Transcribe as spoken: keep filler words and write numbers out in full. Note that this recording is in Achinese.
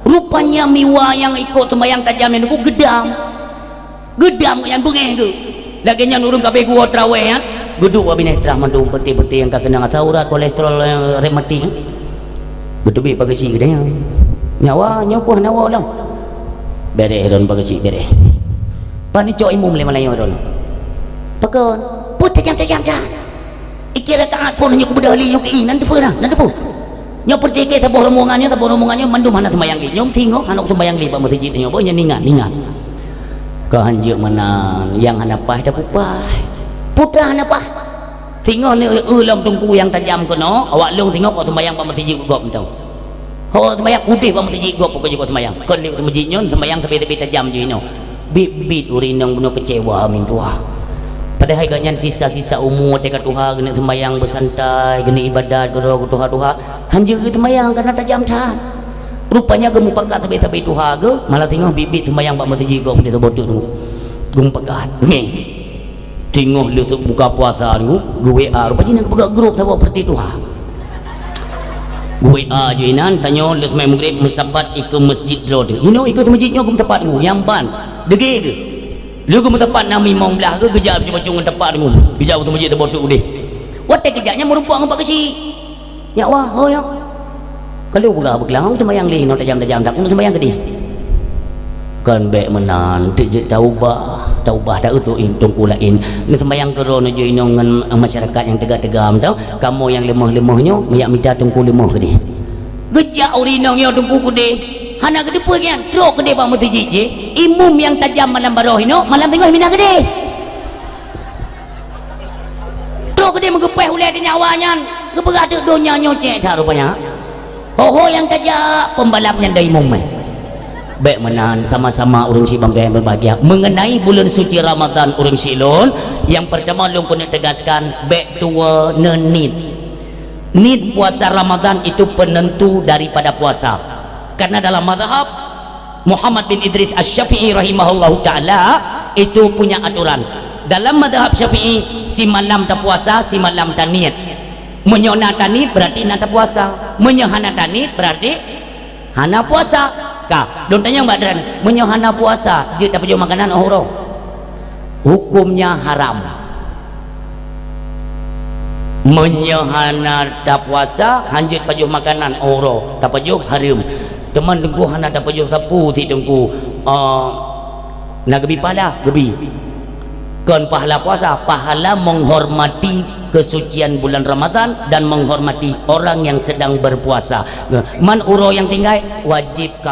Rupanya miwa nyang ikot seumayang tajam nyan geudam. Geudam nyang beungéh geuh. Lagée nyan ureuëng ka abéh geuwoe traweh nyan, geuduek bak binéh trah mandum peuté-peuté nyang ka keunong asam urat, kolesterol, rematik. Geuteubiet bak geuchik geude nyan. Nyawa nyoe peuh nyawa lom. Béréh ron bak geuchik béréh. Pan icok imum lé malayo ron. Pakon? Peue tajam-tajam that. Ikira taat pun nyoe keubeudah li nyoe keu i nan teupeu nah, nan teupeu. Nyoe peutikée saboh rombongan nyoe, saboh rombongan nyoe mandum hana seumayang lé. Nyoe singoh hana seumayang lé bak meuseujid nyoe, boh nyan ingat, ingat. Ka hanjeuet meunan, nyang hana paih tapeupaih. Putra hana paih. Singoh ni eu lom teungku nyang tajam keunoe, awak lôn singoh kok seumayang bak meuseujid gob mantong. Ho seumayang udeh bak meuseujid gob pokok jih kok seumayang. Kon di meuseujid nyoe seumayang sabe-sabe tajam jih nyoe. Bit-bit ureuëng inong bunoe keucewa mintuah. Padahai gobnyan sisa-sisa umu teuka tuha geuneuk seumayang beusantai, geuneuk ibadat keudroe keu tuha-tuha. Hanjeuet geuteumanyang kana tajam that. Rupanya geumupakat sabe-sabe tuha geuh, malah teungoh bit-bit seumayang bak meuseujid gob di saboh teuk tu. Geumupakat, beungéh. Teungoh lheueh buka puasa tu, geu-W A, rupanya na geupeugah grup saboh peureuti tuha. Geu-W A jih inan, tanyoe lheueh seumayang Maghrib meusapat ikeue meuseujid droe tu. Inoe ikeue meuseujid nyoe geumeusapat nyoe, nyang ban. Degé geuh. Lheueh geumeusapat na mimong blah geuh geujak bacu-bacu ngon tapak deungon. Geujak u teumeuji teuboh teuk udeh. Watée geujak nyan meurumpok ngon Pak Geuchik. Nyak wah, ho nyak. Ka lheueh peugah beukeulang, teuma nyang lé nyoe tajam-tajam that, teuma nyang keudeh. Kon bék meunan, teuk jeuet taubah, taubah ta eutok teungku laén. Neuseumayang keudroe neujok inong ngon masyarakat nyang teuga-teuga mantong. Kamoe nyang leumoh-leumoh nyoe, meujak mita teungku leumoh keudeh. Geujak ureueng inong nyoe teungku keudeh. Hana geuteupeue nyan, trok keudeh bak meuseujid jih, imum nyang tajam malam baroh inoe, malam teungoh mina keudeh. Trok keudeh meugeupéh ulée di nyawa nyan, geupeugah teuk donya nyoe cék that rupanya. Ho-ho nyang tajak, pembalap nyan dai imum, eh. Bék meunan, sama-sama ureueng sibanggai berbahagia. Mengenai buleuen suci Ramadan ureueng silôn, nyang peurtama lôn keuneuk teugaskan, bék tuwoe neuniet. Niet puasa Ramadan itu penentu daripada puasa. Karena dalam mazhab Muhammad bin Idris Asy-Syafi'i rahimahullahu taala itu punya aturan. Dalam mazhab Syafi'i, simalam tapuasa, simalam taniet. Meunyoe na taniet berarti na tapuasa. Meunyoe hana taniet berarti hana puasa. Ka, lôn tanyong bak droeneuh, meunyoe hana puasa, jeuet tapajoh makanan óh uroe? Hukumnya haram. Meunyoe hana tapuasa, hanjeuet pajoh makanan óh uroe, tapajoh hareuem. Teuma teungku hana tapajoh sapeue sit teungku, eh, na geubi pahala, geubi. Kon pahala puasa, pahala menghormati kesucian bulan Ramadan dan menghormati orang yang sedang berpuasa. Man uroe nyang tinggai wajib ka